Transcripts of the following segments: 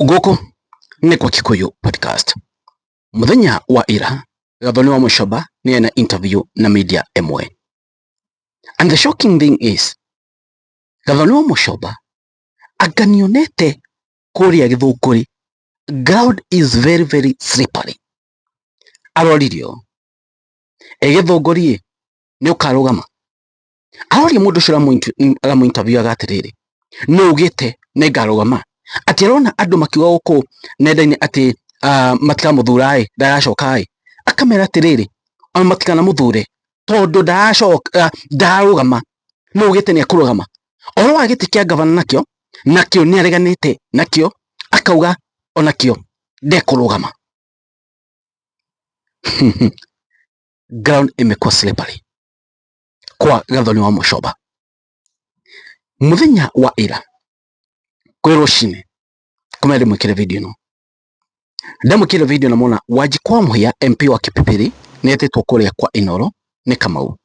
Gũkũ nĩ kwa Kikuyu Podcast. Mũthenya wa ira, Gathoni wa Mũcoba nĩ ena interview na media ĩmwe. And the shocking thing is, Gathoni wa Mũcoba anga nĩonete kũrĩa Gĩthũngũri ground is very very slippery. Aroririo, ĩ Gĩthũngũri ĩ, nĩ ũkarũgama? Aroria mũndũ ũcio ũramũ interview atĩrĩrĩ, nũ ugĩte nĩ ngarũgama? Atĩ arona andũ makiuga gũkũ nenda-inĩ atĩ matikamũthura ĩ, ndagacoka ĩ, akamera atĩrĩrĩ, ona matikanamũthure tondũ ndaracoka, ndararũgama, nũ ugĩte nĩ ekũrũgama? Ũhoro wa gĩtĩ kĩa ngavana nakĩo, nakĩo nĩ areganĩte nakĩo, akauga onakĩo ndekũrũgama. Ground imekuwa slippery kwa Gathoni wa Mũcoba. Mũthenya wa ira kwĩ rũcinĩ kũmenya ndĩmwĩkĩre video ĩno, ndamwĩkĩre video na mona Wanjikũ wa Mũhia MP wa Kipipiri nĩ etĩtwo kũrĩa kwa Inooro nĩ Kamau,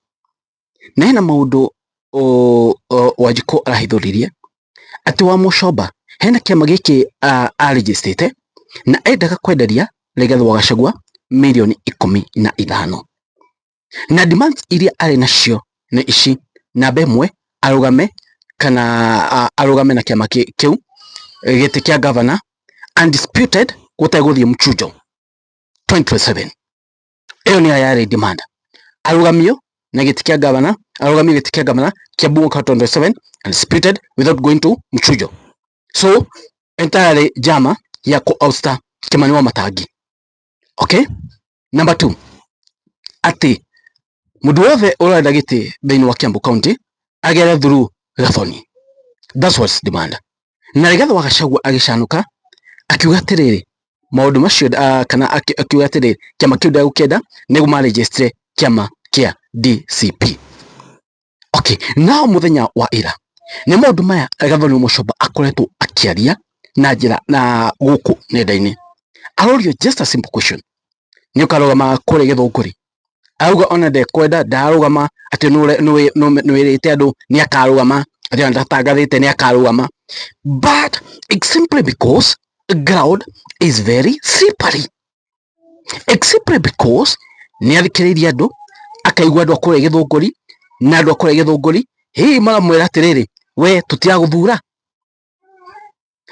na hena maũndũ Wanjikũ arahithũririe atĩ wa Mũcoba hena kĩama gĩkĩ arĩnjĩstĩte na endaga kwenderia Rigathĩ wa Gachagua mirioni 15, na demands iria arĩ nacio nĩ ici: namba 1, arũgame kana arũgame na kĩama kĩu gĩtĩ kĩa governor undisputed gũtegũthiĩ mchujo 2027. Ĩyo nĩyo yarĩ demand, arũgamio na gĩtĩ kĩa governor, arũgamio gĩtĩ kĩa governor Kiambu mwaka 2027 undisputed without going to mchujo. So entirely njama ya ku ouster Kimani wa Matangi. Okay, number 2, atĩ mũndũ wothe ũrenda gĩtĩ thĩinĩ wa Kiambu County agere through Gathoni. That's what's demand. Na Rigathĩ wa Gachagua agĩcanũka akiuga atĩrĩrĩ, maũndũ macio kana akiuga atĩrĩrĩ, kĩama kĩu ndegũkĩenda, nĩguo maregistre kĩama kĩa DCP. Okay, nao mũthenya wa ira nĩ maũndũ maya Gathoni Mũcoba akoretwo akĩaria na njĩra na gũkũ nenda-inĩ. Arorio just a simple question, nĩ ũkarũgama kũrĩa Gĩthũngũri? Arauga ona ndekwenda, ndarũgama, atĩ nĩwĩrĩte andũ nĩ akarũgama, atĩ ona ndatangathĩte nĩ akarũgama, but it's simply because ground is very slippery. It's simply because nĩ athikĩrĩirie andũ, akaigua andũ a kũrĩa Gĩthũngũri na andũ a kũrĩa Gĩthũngũri hihi maramwĩra atĩrĩrĩ, we tũtiragũthura.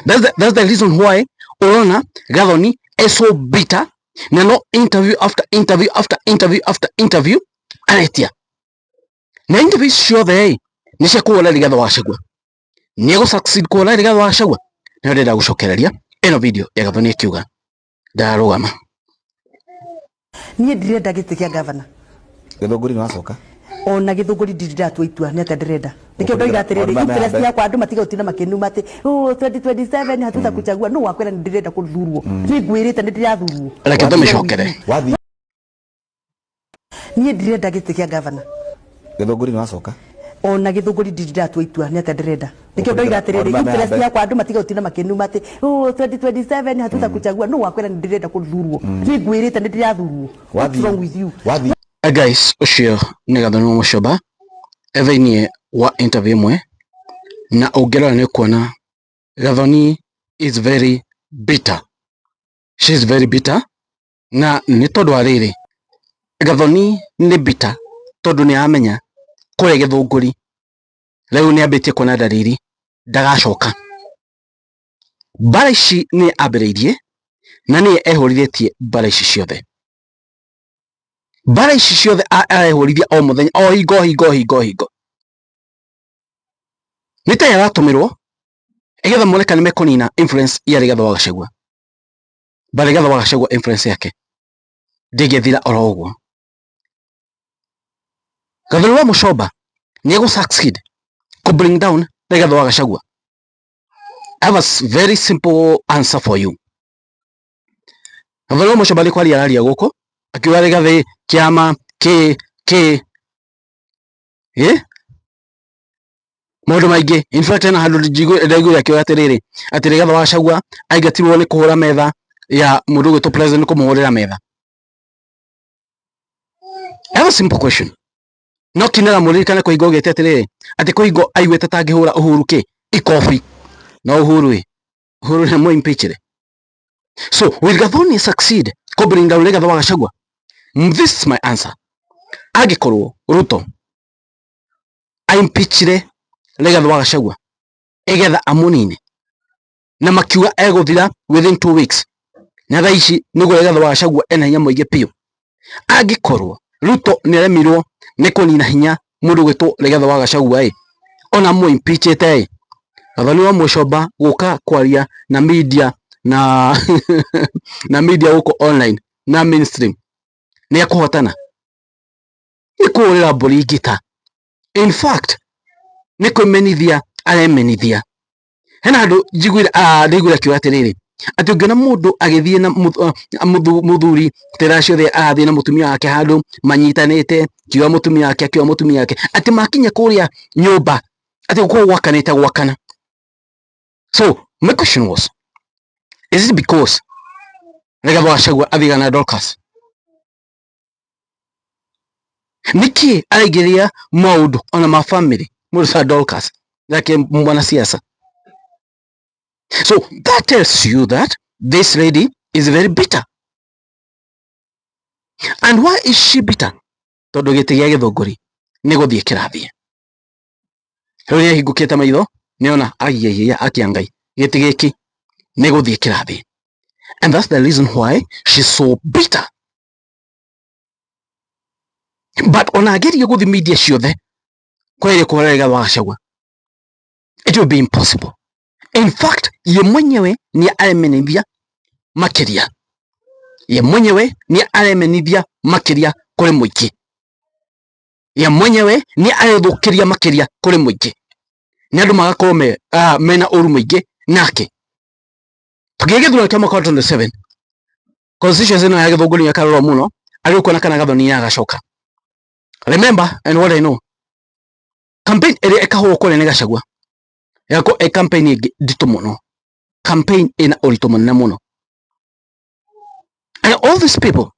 That's the reason why ũrona Gathoni is so bitter, na no interview after interview after interview after interview aretia, na interview ciothe ĩ nĩ cia kũhũra Rigathĩ wa Gachagua. Nĩ egũ succeed kũhũra Rigathĩ wa Gachagua? Nĩyo ndĩrenda gũcokereria ĩno video ya Gathoni akiuga ndararũgama. Niĩ ndirenda gĩtĩ kĩa gavana. Gĩthũngũri nĩ wacoka? Ona Gĩthũngũri ndirĩ ndatua itua nĩ atĩa ndĩrenda. Nĩkĩo ndoiga atĩrĩrĩ, Maũndũ maya interest mea yakwa, andũ matige gũtinda makĩnuma atĩ, oh, 2027 hatutakuchagua. Nũ wakwĩra nĩ ndĩrenda kũthurwo? Niĩ ngwĩrĩte nĩ ndĩrathurwo. Reke tũmĩcokere. Wathiĩ. Niĩ ndirenda gĩtĩ kĩa gavana. Gĩthũngũri nĩ wacoka? Ona Gĩthũngũri ndirĩ ndatua itua nĩ atĩa ndĩrenda. Nĩkĩo ndoiga atĩrĩrĩ, Maũndũ maya interest mea yakwa, andũ matige gũtinda makĩnuma atĩ, oh, 2027 hatutakuchagua. Nũ wakwĩra nĩ ndĩrenda kũthurwo? Niĩ ngwĩrĩte nĩ ndĩrathurwo. What's Wathiĩ. wrong with you? Wathiĩ. Guys, ũcio nĩ Gathoni wa Mũcoba thĩinĩ wa interview ĩmwe, na ũngĩrora nĩ ũkuona Gathoni is very bitter. She is very bitter, na nĩ tondũ wa rĩrĩ, Gathoni nĩ bitter tondũ nĩ aramenya kũrĩa Gĩthũngũri rĩu nĩ ambĩtie kuona ndariri ndagacoka. Mbara ici nĩ ambĩrĩirie na nĩye ehũrithĩtie mbara ici ciothe. Mbara ici ciothe arehũrithia o mũthenya, o hingo o hingo o hingo o hingo. Nĩ ta aratũmĩrwo ĩgetha mone kana nĩmekũnina influence ya Rigathĩ wa Gachagua. But Rigathĩ wa Gachagua influence yake ndĩngĩthira oro ũguo. Gathoni wa Mũcoba nĩ egũ succeed kũ bring down Rigathĩ wa Gachagua? I have a very simple answer for you. Gathoni wa Mũcoba nĩ kwaria araria gũkũ akiuga Rigathĩ kĩama kĩ kĩ ĩ maũndũ maingĩ. In fact, hena handũ ndaiguire akiuga atĩrĩrĩ, atĩ Rigathĩ wa Gachagua aingatirwo nĩ kũhũra metha ya mũndũ ũgwĩtwo president, kũmũhũrĩra metha. I have a simple question. No kinara mũririkane kũhingo gĩte atĩrĩrĩ, atĩ kũhingo aiguĩte ta angĩhũra Uhuru kĩ ikobi, no Uhuru ĩ Uhuru nĩ mũ impeach. So will Gathoni succeed ku bring down Rigathi wa Gachagua? This is my answer. Angikorwo Ruto aimpeachire Rigathi wa Gachagua igetha amunine na makiuga eguthira within 2 weeks, na thaa ici niguo Rigathi wa Gachagua ena hinya muingi piu. Angikorwo Ruto niaremirwo ni kunina hinya mundu gwitwo Rigathi wa Gachagua i ona mu impeachite i Gathoni wa Muchomba guka kwaria na media na na media guku online na mainstream ni ekuhotana ni kuhurira mburi ngita. In fact ni kwimenithia aremenithia. Hena handu njiguire ndiguire akiuga atiriri ati ungiona mundu agithie na muthuri tera ciothe arathie na mutumia wake handu manyitanite kiuga mutumia wake akiuga mutumia wake ati makinya kuria nyumba ati gukorwo gwakanite gwakana. So my question was, is it because Rigathi wa Gachagua athiaga na Dorcas? Niki araingĩrĩria maũndũ ona ma family mũndũ ta Dorcas yake mwanasiasa? So that tells you that this lady is very bitter. And why is she bitter? Tondu gĩtĩ gĩa Gĩthũngũri nĩ gũthiĩ kĩrathiĩ. Rĩu nĩ ahingũkĩte maitho nĩona agiaia akia Ngai gĩtĩ gĩkĩ nĩ gũthiĩ kĩrathiĩ. And that's the reason why she's so bitter. But ona agerie gũthiĩ media ciothe kweria kũhũra Rigathi wa Gachagua, it will be impossible. In fact, ye mwenyewe ni aremenithia makiria, ye mwenyewe ni aremenithia makiria kuri muingi, ye mwenyewe ni arethukiria makiria kuri muingi, ni andu magakorwo me mena uru muingi nake. Tugiä gĩthurano kĩa mwaka wa 27 constituency ĩno ya Gĩthũngũri nĩ ĩkarorwo mũno arĩ ũkuona kana Gathoni nĩ agacoka. Remember, and what I know, campaign ĩrĩa ĩkahũrwo kũrĩa nĩ Gachagua ĩgakorwo ĩ campaign ĩngĩ nditũ mũno, campaign ĩna ũritũ mũnene mũno. And all these people,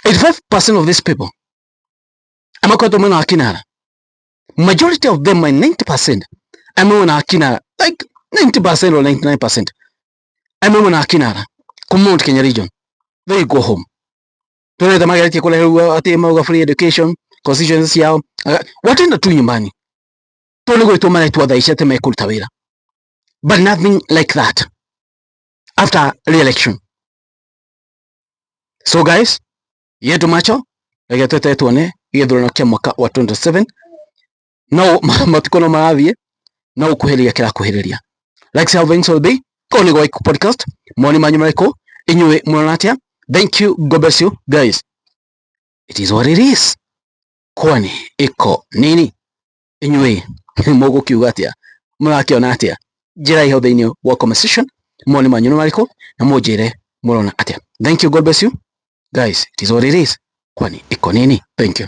85% of these people amakoretwo mwena wa Kinara, majority of them, my 90% ame mwena wa Kinara, like 90% or 99% ame mwena wa Kinara ku Mount Kenya region. They go home. Tunaita mageretie kũreherwo atĩ mauga free education constituency ciao watenda tu nyumbani to nĩ gwĩtwo maretwo thaa ici atĩ mekũruta wĩra, but nothing like that after re-election. So guys, yetu macho reke twetere tuone gĩthurano kĩa mwaka wa 27 no matukũ no marathiĩ no gũkuhĩrĩria kĩrakuhĩrĩria. Like how things will be. Kũu nĩ Gwaikũ podcast. Mawoni manyu marĩkũ? Inyuĩ mũrona atĩa? Thank you, God bless you guys. It is what it is. Kwani iko nini? Inyuĩ mũgũkiuga atĩa? Mũrakĩona atĩa? Njĩra hau thĩinĩ wa comment section. Mawoni manyu nĩ marĩkũ? Na mũnjĩre mũrona atĩa. Thank you, God bless you guys. It is what it is. Kwani iko nini? Thank you.